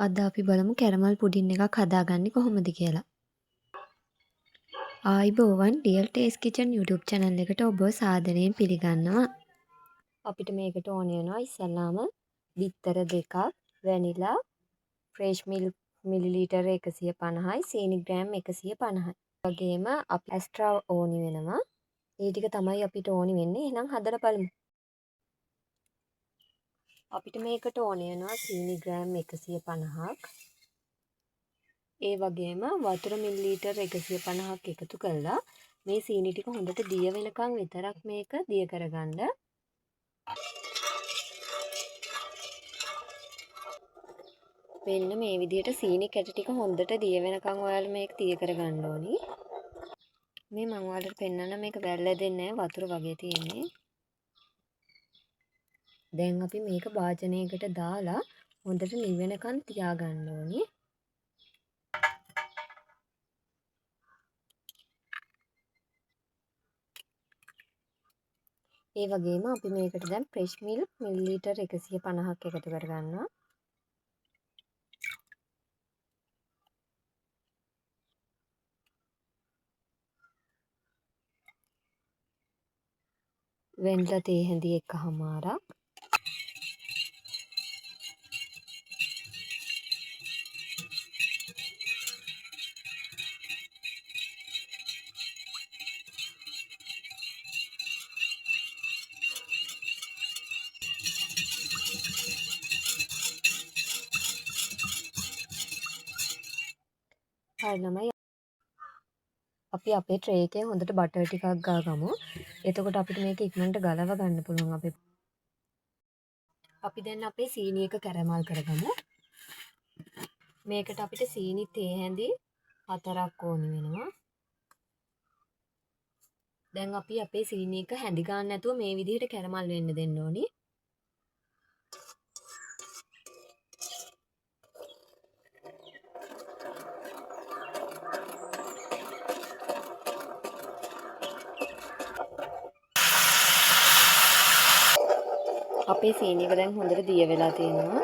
අද අපි බලමු කැරමල් පුඩින් එකක් හදාගන්නේ කොහොමද කියලා. ආයිබෝවන්, real taste kitchen YouTube channel එකට ඔබව සාදරයෙන් පිළිගන්නවා. අපිට මේකට ඕන වෙනවා ඉස්සල්ලාම බිත්තර දෙකක්, වැනිලා, ෆ්‍රෙෂ් මිල්ක් මිලිලීටර් 150යි, සීනි ග්‍රෑම් 150යි. වගේම අපි ඇස්ට්‍රා ඕනි වෙනවා. ඒ ටික තමයි අපිට ඕනි වෙන්නේ. එහෙනම් හදලා බලමු. අපිට මේකට ඕන වෙනවා සීනි ග්‍රෑම් 150ක්. ඒ වගේම වතුර මිලිලීටර් 150ක් එකතු කරලා මේ සීනි ටික හොඳට දිය වෙනකන් විතරක් මේක දිය කරගන්න. මෙන්න මේ විදිහට සීනි කැට ටික හොඳට දිය වෙනකන් ඔයාලා මේක දිය කරගන්න ඕනි. මේ මං ඔයාලට පෙන්නන්න මේක වැල් ඇදෙන්නේ නැහැ, වතුර වගේ තියෙන්නේ. දැන් අපි මේක භාජනයකට දාලා හොඳට නිවෙනකන් තියාගන්න ඕනි. ඒ වගේම අපි මේකට දැන් ෆ්‍රෙෂ් මිල්ක් මිලිලීටර් 150ක් එකතු කරගන්නවා. වෙන්ලා තේ හැඳි එකහමාරක්. හරි ළමයි, අපි අපේ ට්‍රේ එකේ හොඳට බටර් ටිකක් ගාගමු. එතකොට අපිට මේක ඉක්මනට ගලව ගන්න පුළුවන්. අපි දැන් අපේ සීනි එක කැරමල් කරගමු. මේකට අපිට සීනි තේ හැඳි 4ක් ඕනි වෙනවා. දැන් අපි අපේ සීනි එක හැඳි ගන්න නැතුව මේ විදිහට කැරමල් වෙන්න දෙන්න ඕනි. අපේ සීනි එක දැන් හොඳට දිය වෙලා තියෙනවා.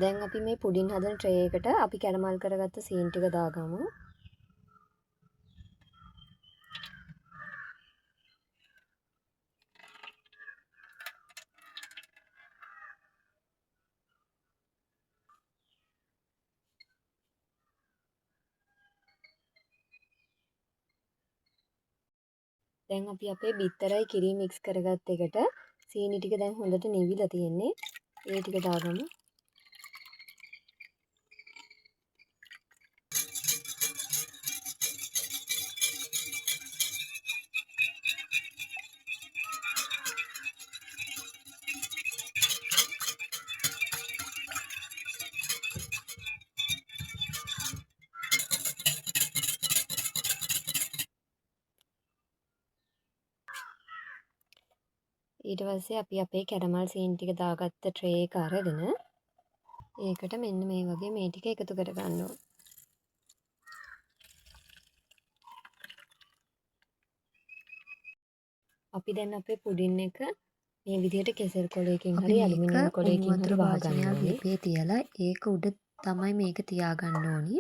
දැන් අපි මේ පුඩින් හදන ට්‍රේ එකට අපි කැරමල් කරගත්ත සීනි ටික දාගමු. දැන් අපි අපේ බිත්තරයි කිරි මික්ස් කරගත්ත එකට සීනි ටික දැන් හොඳට නිවිලා තියෙන්නේ. ඒ ටික දාගමු. ඊට පස්සේ අපි අපේ කැරමල් සීනි ටික දාගත්ත ට්‍රේ එක අරගෙන ඒකට මෙන්න මේ වගේ මේ ටික එකතු කරගන්න ඕන. අපි දැන් අපේ පුඩින් එක මේ විදිහට කෙසෙල් කොළයකින් අපි හරි මේක ඇලුමිනියම් උණු කොළයකින් වතුර හරි වහගන්න භාජනයක් ඕනේ. ලිපේ තියලා ඒක උඩ තමයි මේක තියාගන්න ඕනි.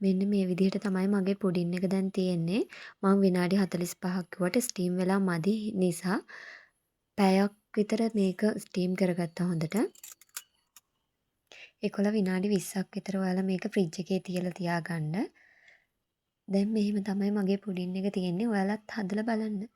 මෙන්න මේ විදිහට තමයි මගේ පුඩින් එක දැන් තියෙන්නේ. මං විනාඩි 45ක් කිව්වට ස්ටීම් වෙලා මදි නිසා පැයක් විතර මේක ස්ටීම් කරගත්තා හොඳට. ඒකොළ විනාඩි 20ක් විතර ඔයාලා මේක ෆ්‍රිජ් එකේ තියලා තියාගන්න. දැන් මෙහෙම තමයි මගේ පුඩින් එක තියෙන්නේ. ඔයාලත් හදලා බලන්න.